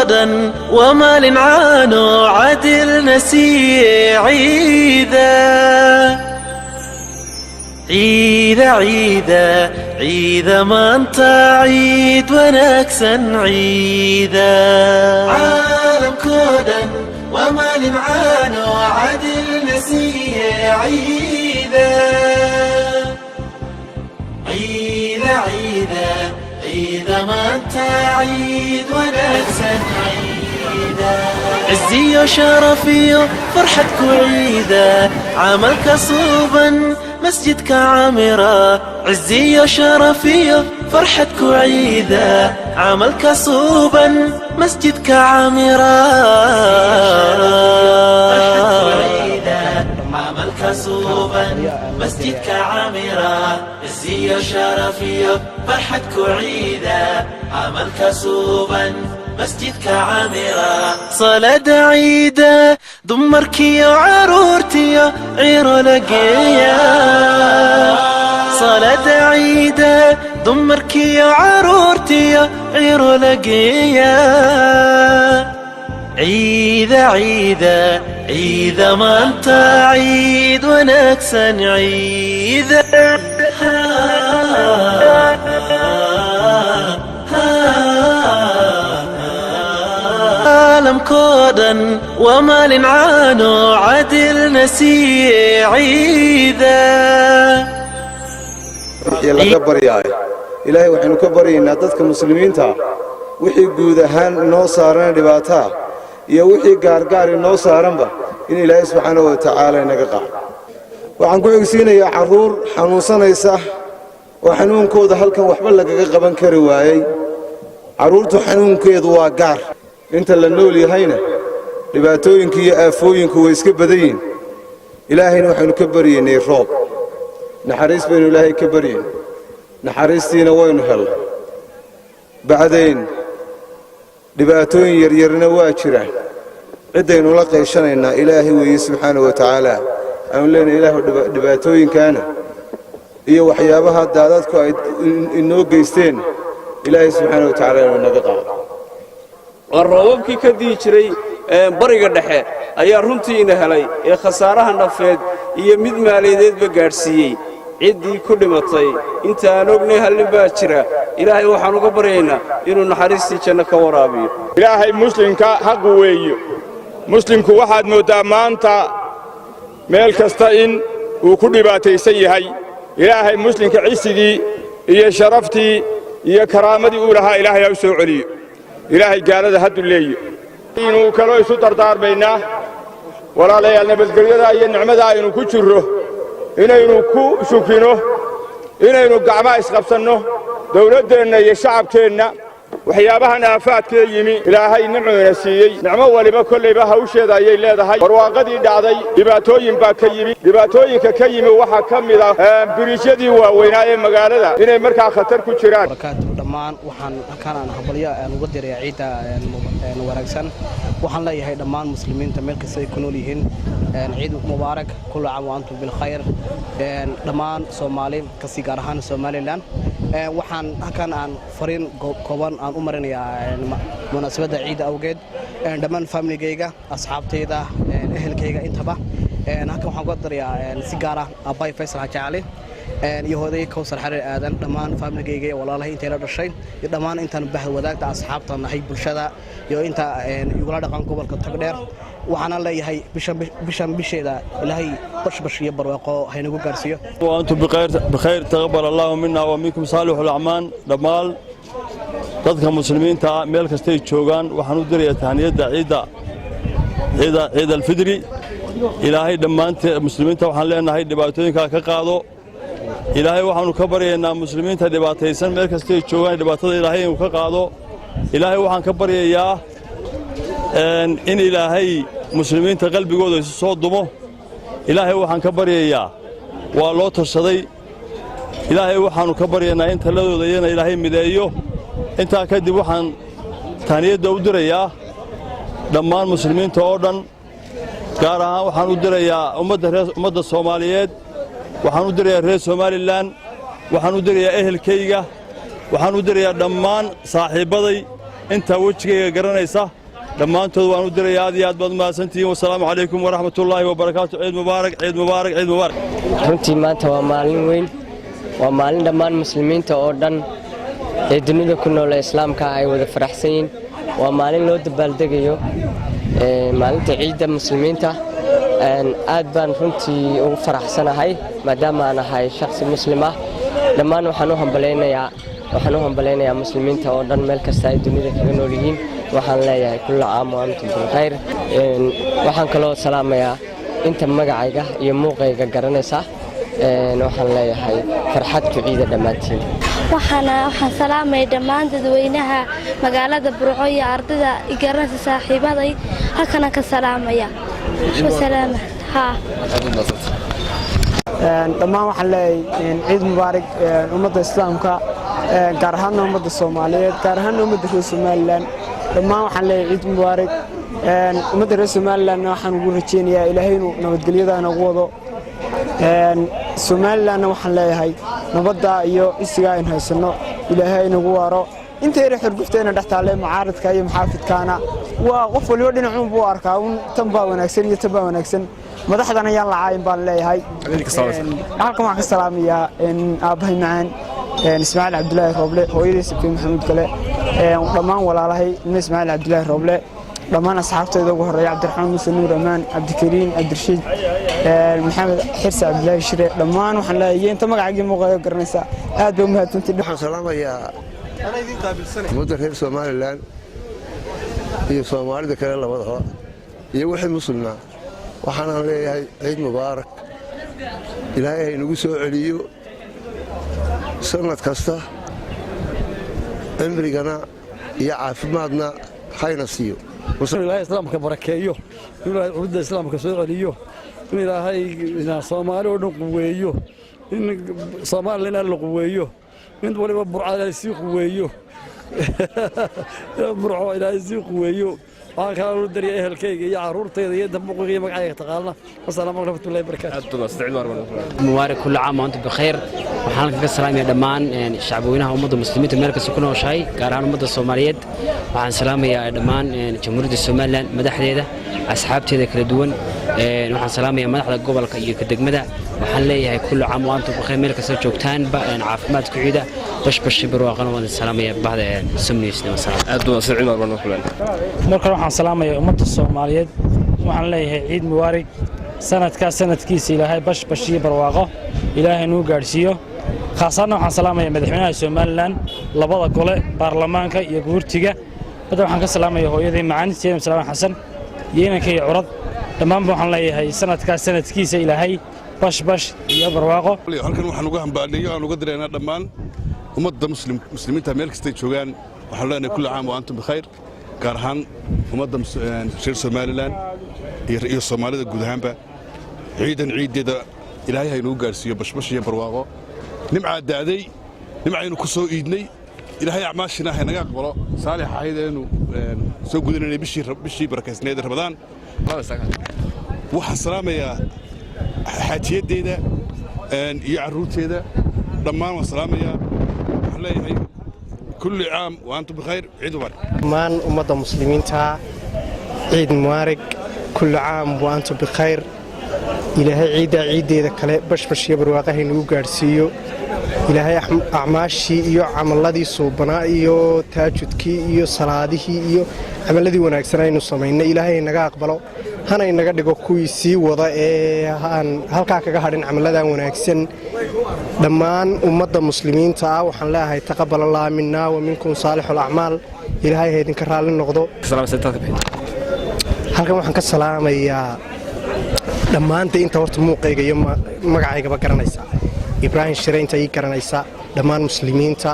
Dhan waa maalin caano cadilna siiye ciida, ciida, ciida, ciida maanta, ciid wanaagsan, ciida. Caalamkoo dhan waa maalin caano cadilna siiye ciida, ciida, ciida, ciida maanta, ciid wanaagsan, ciida. Ciziyo sharafiyo farxad ku ciida, camalka suuban masjidka camira. Ciziyo sharafiyo farxad ku ciida, camalka suuban masjidka camira. Camalka suuban masjidka camira. Ciziyo sharafiyo farxad ku ciida, camalka suuban masjidka camira. Salaada ciida dumarkiyo caruurtiyo ciro la geeya. Salaada ciida dumarkiyo caruurtiyo ciro la geeya. Ciida, ciida, ciida maanta, ciid wanaagsan, ciida. Caalamkoo dhan waa maalin caano cadilna siiye ciida. Wixii laga baryaayo Ilaahay waxaynu ka baryaynaa dadka muslimiinta, wixii guud ahaan inoo saaran dhibaataa iyo wixii gaargaar inoo saaranba, in Ilaahay subxaanahu wa tacaala inaga qaado. Waxaan ku xigsiinayaa carruur xanuunsanaysa oo xanuunkooda halkan waxba lagaga qaban kari waayey. Carruurtu xanuunkeedu waa gaar. Inta la nool yahayna dhibaatooyinka iyo aafooyinku way iska badan yihin. Ilaahayna waxaynu ka baryaynay roob, naxariis baynu Ilaahay ka baryaynay, naxariistiina waynu hellay. Bacdayn dhibaatooyin yaryarna waa jiraan. Ciddaynu la qayshanaynaa Ilaahay weeye subxaana wa tacaala. Aanu leenahay, Ilaahu, dhibaatooyinkaana iyo waxyaabaha daadadku ay inoo geysteen, Ilaahay subxaana wa tacaala inuu naga qaado. Waa roobabkii ka di'i jiray Bariga Dhexe ayaa runtiina helay ee khasaaraha nafeed iyo mid maaliyadeedba gaadhsiiyey. Ciddii ku dhimatay inta aan ognay hallin baa jira. Ilaahay waxaan uga baryaynaa inuu naxariistii janno ka waraabiyo. Ilaahay muslimka haqu weeyo. Muslimku waxaad mooddaa maanta meel kasta in uu ku dhibaataysan yahay. Ilaahay muslimka cisigii iyo sharaftii iyo karaamadii uu lahaa Ilaahay ha u soo celiyo. Ilaahay gaalada ha dulleeyo. Inuu kaloo isu dardaarmaynaa, walaalayaal, nabadgelyada iyo nicmada aynu ku jirro inaynu ku shukrino, inaynu gacmaha isqabsanno, dawladdeenna iyo shacabkeenna. Waxyaabahan aafaadkee yimi, Ilaahay nimcuuna siiyey. Nicmo waliba kollayba hawsheeda ayay leedahay. Barwaaqadii dhacday dhibaatooyin baa ka yimi. Dhibaatooyinka ka yimi waxaa ka mid ah biriijyadii waaweynaa ee magaalada inay markaa khatar ku jiraan. Dhammaan waxaan halkaan aan hambalyo aan uga dirayaa ciidda wanaagsan. Waxaan leeyahay dhammaan muslimiinta meel kasta ay ku nool yihiin, ciid mubaarak, كل عام وأنتم بالخير. Dhammaan Soomaali kasi, gaar ahaan Somaliland, waxaan halkaan aan fariin kooban aan u marinayaa munaasabadda ciidda awgeed dhammaan familigayga, asxaabtayda, ehelkayga intaba. Halkan waxaan uga dirayaa si gaar ah aabbahay Faysal Xaaji Cali iyo hooday Kowsar Xariir Aadan, dhammaan familigayga iyo walaalahay intay la dhashay, iyo dhammaan intaan bahda wadaagta, asxaabta nahay, bulshada iyo inta igula dhaqan gobolka Togdheer. Waxaana leeyahay bishan bisheeda Ilaahay bashbash iyo barwaaqo haynagu gaarsiiyo. وأنتم بخير بخير، تقبل الله منا ومنكم صالح الأعمال. Dhammaan dadka muslimiinta meel kastay joogaan waxaan u dirayaa tahniyadda ciidda, ciida ciid alfidri. Ilaahay dhammaanteed muslimiinta waxaan leenahay dhibaatooyinkaa ka qaado. Ilaahay waxaannu ka baryaynaa muslimiinta dhibaataysan meel kastay joogaan dhibaatada Ilaahay inuu ka qaado. Ilaahay waxaan ka baryayaa in Ilaahay muslimiinta qalbigooda isu soo dumo. Ilaahay waxaan ka baryayaa, waa loo tashaday, Ilaahay waxaannu ka baryaynaa in taladooda iyana Ilaahay mideeyo. Intaa kadib waxaan tahniyadda u dirayaa dhammaan muslimiinta oo dhan. Gaar ahaan waxaan u dirayaa ummadda Soomaaliyeed, waxaan u dirayaa reer Somaliland, waxaan u dirayaa ehelkayga, waxaan u dirayaa dhammaan saaxiibbaday intaa wejigayga garanaysa. Dhammaantood waan u diraya. Aad iyo aad baad umahadsantihiin. Wasalaamu calaykum waraxmatullaahi wabarakaatu. Ciid mubaarak, ciid mubaarak, ciid mubaarak. Runtii maanta waa maalin weyn, waa maalin dhammaan muslimiinta oo dhan ee dunida ku nool ee islaamka ay wada faraxsan yihiin. Waa maalin loo dabaaldegayo maalinta ciidda muslimiinta. Aad baan runtii ugu faraxsanahay maadaama aan ahay shakhsi muslim ah. Dhammaan waxaan u hambalaynayaa muslimiinta oo dhan meel kasta ay dunida kaga nool yihiin. Waxaan leeyahay كل عام وأنتم بالخير. Waxaan kaloo salaamayaa inta magacayga iyo muuqayga garanaysa. Waxaan leeyahay farxad ku ciida dhammaantiin. Waxaan salaamaya dhammaan dadweynaha magaalada Burco iyo ardayda igaranaysa, saaxiibaday halkanaan ka salaamaya. Wasalaama haa. Dhammaan waxaan leeyahay ciid mubaarak ummadda islaamka, gaar ahaanna ummadda Soomaaliyeed, gaar ahaanna ummadda reer Somaliland. Dhammaan waxaan leeyahay ciid mubaarak ummadda reer Somalilandna. Waxaan ugu rajeynayaa Ilaahay inuu nabadgelyada inagu wado. Somalilandna waxaan leeyahay nabadda iyo isigaa aynu haysanno Ilaahay inagu waaro. Inta yara xurgufteena dhex taalle mucaaradka iyo muxaafidkaana waa qof waliba dhinacuun buu arkaa un, tan baa wanaagsan iyo tan baa wanaagsan. Madaxdan ayaan la caayin baan leeyahay. Halkan waxaan ka salaamayaa aabbahay macaan Ismaaciil Cabdulaahi Rooble, hooyadii Safiin Maxamuud Kale, dhammaan walaalahay ilmo Ismaaciil Cabdulaahi Rooble, dhammaan asxaabtayda ugu horeeya Cabdiraxmaan Muuse Nuur Amaan, Cabdikariin Cabdirashiid, Maxamed Xirsi, Cabdulaahi Shire. Dhammaan waxaan leeyahay inta magacaagii muuqayo garanaysaa, aad bay u mahadsantii. Waxaan salaamayaa ummadda reer Somaliland iyo Soomaalida kale labadaba iyo wixii muslimna. Waxaanaan leeyahay ciid mubaarak. Ilaahay haynagu soo celiyo sannad kasta, cimrigana iyo caafimaadna hayna siiyo. Inuu Ilaahay islaamka barakeeyo, inuu Ilaahay cududda islaamka soo celiyo, in Ilaahay Soomaali oo dhan quweeyo, in Soomalilan alla quweeyo, in waliba Burca Ilaahay sii quweeyo, Burco Ilaahay sii quweeyo. Waxaan kaloo u dariya ehelkayga iyo carruurtayda iyo dambuqiga iyo magacayga taqaana. Wasalaamu raxmatullahi barakaatu. Mubaarak, كل عام وأنتم بخير. Waxaan halkan ka salaamaya dhammaan shacabweynaha ummadda muslimiinta meel kasta ku nooshahay, gaar ahaan ummadda Soomaaliyeed. Waxaan salaamayaa dhammaan Jamhuuriyadda Somaliland madaxdeeda, asxaabteeda kala duwan. Waxaan salaamayaa madaxda gobolka iyo ka degmada. Waxaan leeyahay كل عام وأنتم بخير meel kasta joogtaanba, caafimaad ku ciida, bashbash barwaaqana. Waan salaamaya bahda Somnews. Markale waxaan salaamayaa ummadda Soomaaliyeed. Waxaan leeyahay ciid mubaarig. Sanadkaas sanadkiisa Ilaahay bashbash iyo barwaaqo Ilaahay nuu gaadhsiiyo. Khaasaadna waxaan salaamayaa madaxweynaha Somaliland, labada gole baarlamaanka iyo guurtiga. Hadda waxaan ka salaamayaa hooyadii macaan Sayid Salaaman Xasan iyo inankay Curad. Dhammaanba waxaan leeyahay sanadkaas sanadkiisa Ilaahay bashbash iyo barwaaqo. Halkan waxaan uga hambaaliyo aan uga diraynaa dhammaan ummadda muslimiinta meel kastay joogaan. Waxaan leenahay كل عام وأنتم بخير, gaar ahaan ummadda reer Somaliland iyo Soomaalida guud ahaanba. Ciidan ciiddeeda Ilaahay haynugu gaarsiiyo bashbash iyo barwaaqo. Nimcaa da'day, nimcaynu ku soo iidnay. Ilaahay acmaashina haynaga aqbalo saalix ahayd eenu soo gudanaynay bishii barakaysneed Ramadaan. Waxaan salaamayaa xaajiyaddeeda iyo carruurteeda dhammaan waan salaamayaa. Waxaan leeyahay كل عام وأنتم بخير, ciid mubaarak. Dhammaan ummadda muslimiinta ciid mubaarak, كل عام وأنتم بخير. Ilaahay ciiddaa ciiddeeda kale bashbash iyo barwaaqahay nagu gaadhsiiyo. Ilaahay acmaashii iyo camaladii suubanaa iyo taajudkii iyo salaadihii iyo camaladii wanaagsan aynu samaynay Ilaahay naga aqbalo, hana inaga dhigo kuwii sii wada ee aan halkaa kaga hadhin camaladan wanaagsan. Dhammaan ummadda muslimiinta ah waxaan leeyahay تقبل الله منا ومنكم صالح الأعمال. Ilaahay ha idinka raalli noqdo. Halkan waxaan ka salaamayaa dhammaanta inta horta muuqayga iyo magacaygaba garanaysa, Ibraahim Shire inta ii garanaysa, dhammaan muslimiinta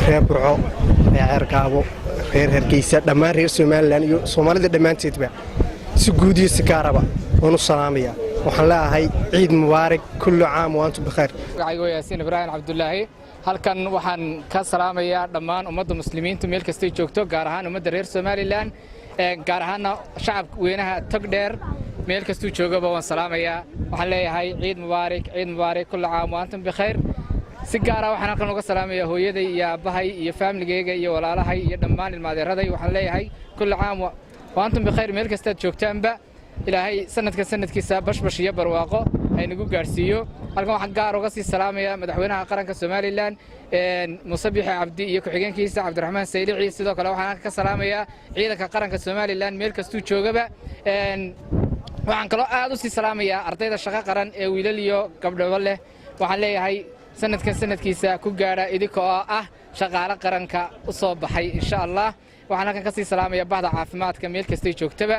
reer Burco, reer Ceergaabo, reer Hargeysa, dhammaan reer Somaliland iyo Soomaalida dhammaanteedba si guud iyo si gaaraba waan u salaamayaa. Waxaan leeyahay ciid mubaarak, كل عام وأنتم بخير. Magacaygu waa Yaasiin Ibraahim Cabdulaahi. Halkan waxaan ka salaamayaa dhammaan ummadda muslimiintu meel kastay joogto, gaar ahaan ummadda reer Somaliland, gaar ahaanna shacabka weynaha Togdheer meel kastuu joogaba waan salaamayaa. Waxaan leeyahay ciid mubaarak, ciid mubaarak, كل عام وأنتم بخير. Si gaara waxaan halkan uga salaamayaa hooyaday iyo aabbahay iyo faamiligeyga iyo walaalahay iyo dhammaan ilmaadeeraday. Waxaan leeyahay كل عام Wa antum bikhayr meel kastaad joogtaanba. Ilaahay sanadka sanadkiisa bashbash iyo barwaaqo haynagu gaadhsiiyo. Halkan waxaan gaar uga sii salaamaya madaxweynaha qaranka Somaliland, Muuse Biixi Cabdi, iyo ku-xigeenkiisa Cabdiraxmaan Saylici. Sidoo kale waxaan halkan ka salaamayaa ciidanka qaranka Somaliland meel kastuu joogaba. Waxaan kaloo aad u sii salaamayaa ardayda shaqo qaran ee wiilal iyo gabdhabo leh. Waxaan leeyahay sanadkan sanadkiisa ku gaadha idinka oo ah shaqaale qaranka u soo baxay, insha Allah. Waxaan halkan ka sii salaamaya bahda caafimaadka meel kastay joogtaba,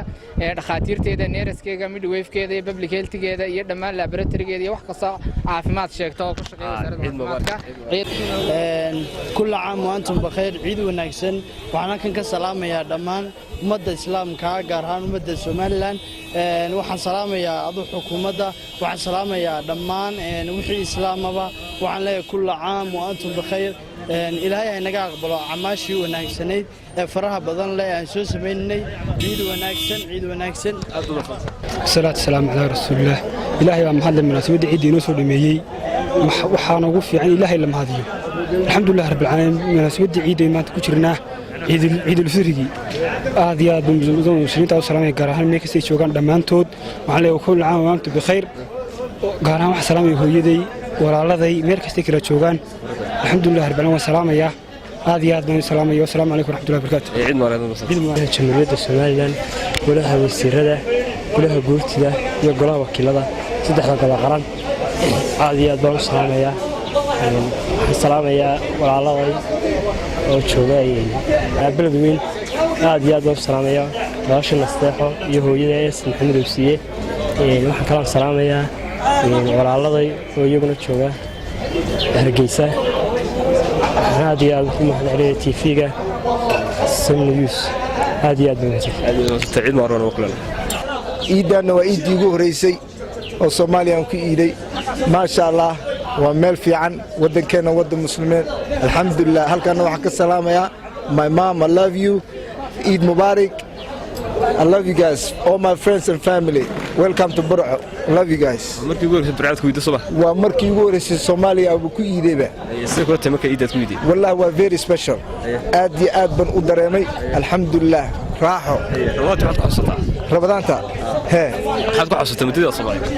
dhakhaatiirteeda, nurse-keega, midwife-keeda iyo public health-geeda iyo dhammaan laboratory-geeda iyo wax kastoo caafimaad sheegta oo ku shaqeeya wasaaradda caafimaadka. Kulla caam wa antum bakayr, ciid wanaagsan. Waxaan halkan ka salaamayaa dhammaan ummadda islaamka, gaar ahaan ummadda Somaliland. Waxaan salaamayaa adu xukuumadda, waxaan salaamayaa dhammaan wixii islaamaba. Waxaan leeyahay kulla caam wa antum bikhayr. Ilaahay ha inaga aqbalo camaashii wanaagsanayd ee faraha badan leh aan soo samaynay. Ciid wanaagsan, ciid wanaagsan. Salaatu salaamu calaa rasuulillaah. Ilaahay baa mahadle munaasabadda ciidda inoo soo dhameeyey. Waxaana ugu fiican Ilaahay la mahadiyo. Alxamdulilah rabbilcaalamiin. Munaasabadda ciidda maanta ku jirnaa, ciidulfitrigii, aad iyo aad baan muslimiinta u salaamaya, gaar ahaan meel kastay joogaan dhammaantood. Waxaan leeyahay kullu caam wa antum bikhayr. Gaar ahaan waxaan salaamaya hooyaday, walaaladay, meel kastay kala joogaan. Alxamdulilah rabbil waan salaamayaa, aad iyo aad baan u salaamaya. Wasalaamu calaykum waraxmatullahi wabarakaatu. Jamhuuriyadda Somaliland, golaha wasiirada, golaha guurtida iyo golaha wakiilada, saddexda golo qaran, aad iyo aad baan u salaamayaa. Waxaan salaamayaa walaaladay oo jooga Beledweyn, aad iyo aad baan u salaamayaa walaasha Nasteexo iyo hooyada Ees Maxamed Owsiye. Waxaan kaloon salaamayaa walaaladay oo iyaguna jooga Hargeysa. Waxaan aad iyo aad ku mahadcelinaya TV-ga Som News. Aad iyo aad baan mahadsan. Ciiddaanna waa ciiddii ugu horraysay oo Soomaaliya aan ku iiday. Maasha Allah, waa meel fiican, waddankeenna, waddan muslimiin, alxamdulilah. Halkaanna waxaan ka salaamayaa my mom. I love you. Eid Mubarak. I love you guys, all my friends and family. Welcome to Burco. Love you guys. Markii ugu horreysay Burcaad ku iido subax? Waa markii ugu horreysay Soomaaliya abu ku iidayba. Sida kula tahay marka ciidaad ku iiday? Wallahi waa very special. Aad iyo aad baan u dareemay, alxamdulilah, raaxo. Ramadaanta maxaad ku xasuusataa? Ramadaanta hee? Maxaad ku xasuusataa muddada Soomaaliya?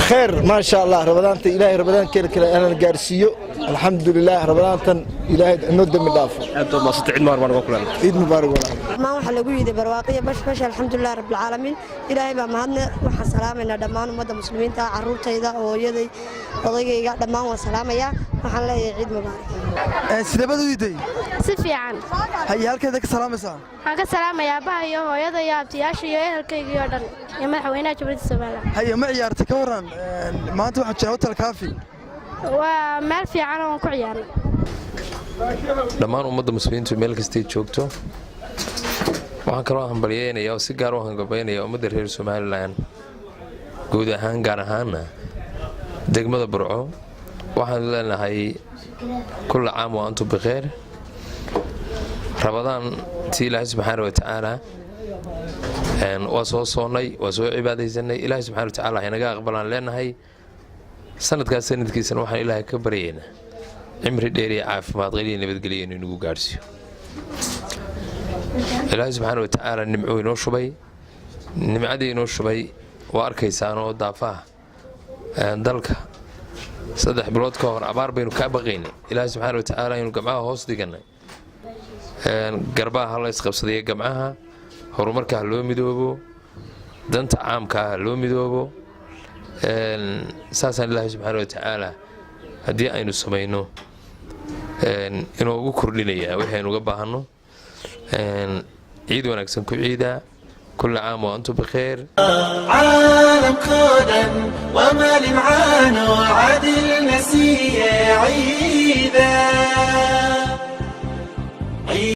Khayr, maasha Allah. Ramadaanta Ilaahay ramadaankeena kale aanan gaarsiiyo. Alxamdulilah, ramadaantan Ilaahay inoo dembi dhaafo. Aad baad mahadsantay. Ciid mubaarak baan uga kulanay. Ciid mubaarak, walaal. Dhammaan waxaa lagu yiday barwaaqiya bashbash. Alxamdulilah rabbilcaalamiin, Ilaahay baa mahadne. Waxaan salaamaynaa dhammaan ummadda muslimiinta, carruurtayda, hooyaday, odaygayga, dhammaan waan salaamayaa. Waxaan leeyahay ciid mubaarak. Sideebad u iiday? Si fiican. Haye, halkeeda ka salaamaysaa? Waxaan ka salaamayaa aabbaha iyo hooyada iyo abtiyaasha iyo ehelkayga oo dhan iyo madaxweynaha Jamhuuriyadda Somaliland. Haye, ma ciyaartay? Ka warran maanta waxaa jira Hotel Kaafi? Waa meel fiican oo ku ciyaarnay. Dhammaan ummadda muslimiintu meel kastay joogto waxaan kaloo hambalyeynaya oo si gaar u hambalyeynaya ummadda reer Somaliland guud ahaan, gaar ahaana degmada Burco. Waxaan leenahay kulla caam wa antum bikheer. Ramadaan tii Ilaahay subxaana wa tacaala waa soo soonnay, waa soo cibaadaysanay. Ilaahay subxana wa tacaala haynaga aqbalaan leenahay. Sanadkaas sanadkiisana waxaan Ilaahay ka baryaynaa cimri dheer iyo caafimaad qeliya, nabadgelya inuu inagu gaadhsiiyo. Ilaahay subxaana wa tacaala nimcuu inoo shubay, nimcadii inoo shubay waa arkaysaanoo daafaha dalka 3 bilood ka hor abaar baynu kaa baqaynay. Ilaahay subxaana wa tacaala aynu gamcaha hoos dhigannay, garbaha ha la isqabsadaya, gamcaha horumarka ha loo midoobo, danta caamka ha loo midoobo. Saasaan Ilaahay subxaana wa tacaala haddii aynu samayno inoogu kordhinayaa wixii aynu uga baahanno. Ciid wanaagsan ku ciidaa. Kulla caam wa antum bikheer. Caalamkoo dhan waa maalin caan oo cadil nasiiye ciida.